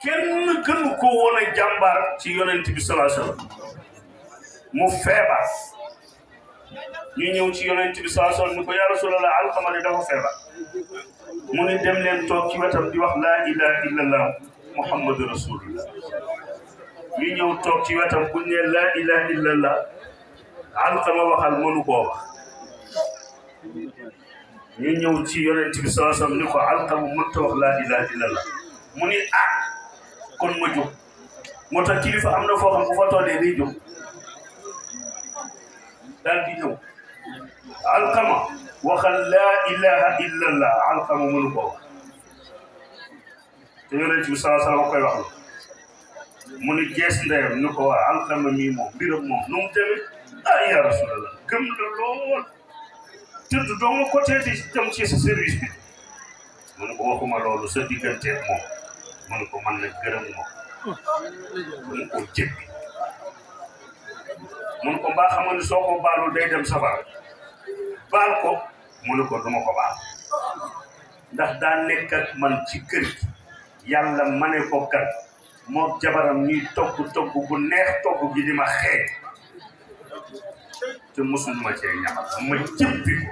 kenn gënu ko woon a jàmbaar ci yonent bi sallallahu alayhi wasallam mu feebar ñu ñëw ci yonent bi sallallahu alayhi wasallam ni ko yaa Rasulallah Alqama de dafa feebar mu ni dem leen toog ci wetam di wax laa ilaha illallah muhammadu rasulullah ñu ñëw toog ci wetam bu ne laa ilaha illallah Alqama waxal mënu koo wax ñu ñëw ci yonent bi sallallahu alayhi wasallam ni ko Alqama mënta wax laa ilaha illallah mu ni kon ma jóg moo tax kilifa am na foo xam bu fa tollee day jóg daal di ñëw Alqama waxal laa ilaha illallah Alqama mënu koo wax te yonent bi sallallahu alayhi wasallam koy wax mu ni gees ndeyam ni ko waa Alqama mii moom mbiram moom nu mu demee ya Rasulallah gëm la lool tëdd doo nga côté di dem ci sa service bi mu ne ko waxuma loolu sa digganteeg moom mu ne ko man nag gërëm moom mu ne ko jëppi mu ne ko mbaa xam nga ni soo ko baalul day dem safara baal ko mu ne ko duma ko baal ndax daa nekk ak man ci kër gi yàlla ma ne ko kat moo jabaram ñuy togg bu neex togg gi di ma xeeñ te mosul ma cee ñamal ma jëppi ko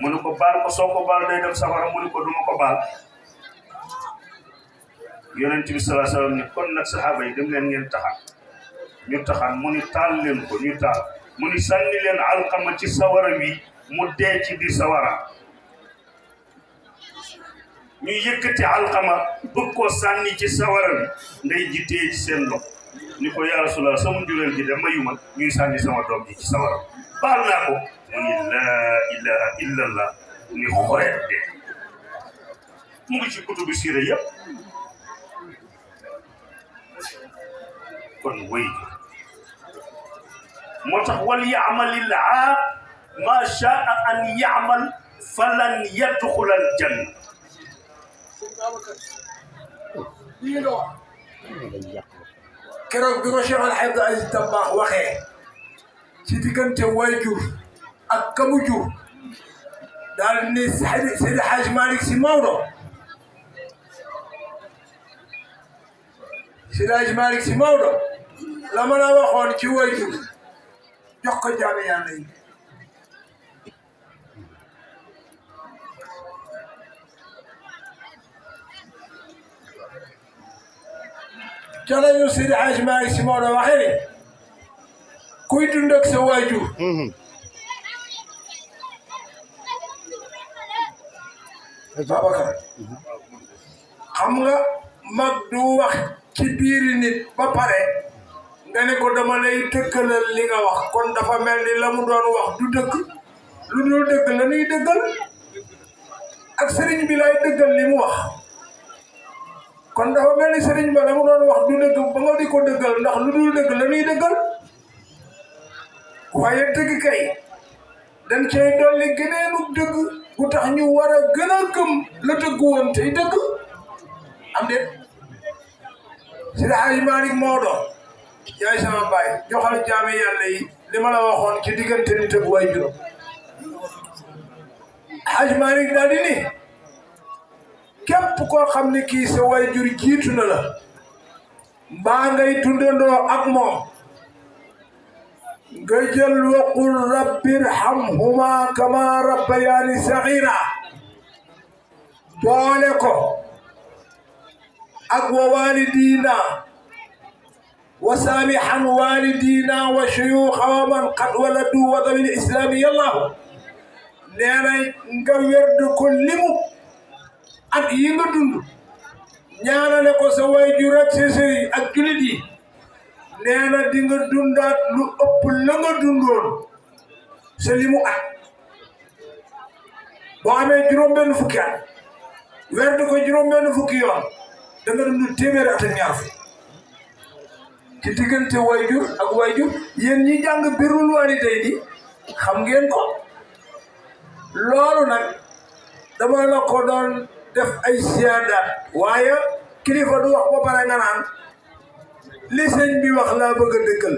mu ne ko baal ko soo ko baal day dem safara mu ne ko duma ko baal yonent bi sallallahu alayhi wasallam ni kon nag saxaaba yi dem leen ngeen taxan ñu taxan mu ni taal leen ko ñu taal mu ni sànni leen Alqama ci sawara wi mu dee ci di sawara ñu yëkkati Alqama bëgg koo sànni ci sawara wi nday jittee ci seen loxo ni ko yaa Rasulallah sama njureel ji de mayuma ñuy sànni sama doom ji ci sawara baal naa ko mu ni laa ilaha illallah ni xoreet de mu ngi ci kutubu siira yëpp kon wéy moo tax wal ya'malil aaq ma sha'a an ya'mal falan yadxul al janna keroog bi ko Cheikh Al Hadj Aziz Dabakh waxee ci diggante waajur ak kamu jur daal ni Seydi Hadj Malick Sy Maodo Seydi Hadj Malick Sy Maodo la ma la waxoon ci waajur jox ko jaame yàlla yi ca lañu Seydi Hadj Malick Sy Maodo waxee ne kuy dund ak sa waajur Babacar xam nga mag du wax ci biiri nit ba pare nga ne ko dama lay dëggalal li nga wax kon dafa mel ni la mu doon wax du dëgg lu dul dëgg la ñuy dëggal ak sëriñ bi lay dëggal li mu wax kon dafa mel ni sëriñ ba la mu doon wax du dëgg ba nga di ko dëggal ndax lu dul dëgg la ñuy dëggal waaye dëgg kay dañ cay dolli gëneenu dëgg bu tax ñu war a gën a gëm la dëgg woon tey dëgg am déet Seydi Hadji Malick Maodo yaay sama baay joxal jaame yàlla yi li ma la waxoon ci diggante nit ak waajur Hadji Malick daal di ni képp koo xam ne kii sa waajur jiitu na la mbaa ngay dundandoo ak moom nga jël waqul rabbi irhamhuma kama rabbayani saghira boole ko ak wa walidina wa samihan walidina wa shuyukha wa man qad waladu wa dhabil islami yallahu nee na nga werd ko limu at yi nga dund ñaanale ko sa waajur ak sa sëriñ ak julit yi nee na di nga dundaat lu ëpp la nga dundoon sa limu at boo amee juróom-benn fukki at werd ko juróom-benn fukki yoon da nga dund téeméeri at ak ñaar fi ci diggante waajur ak waajur yéen ñi jàng birrul waalidayni xam ngeen ko loolu nag dama la ko doon def ay siyaadaat waaye kilifa du wax ba pare nga naan li sëñ bi wax laa bëgg a dëggal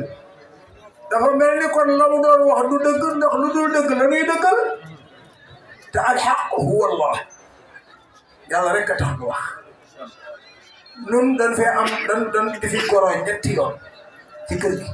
dafa mel ni kon la mu doon wax du dëgg ndax lu dul dëgg la nuy dëggal te alxaq huwa allah yàlla rek a tax ñu wax nun dañ fee am dañ di fi goro ñetti yoon ci kër gi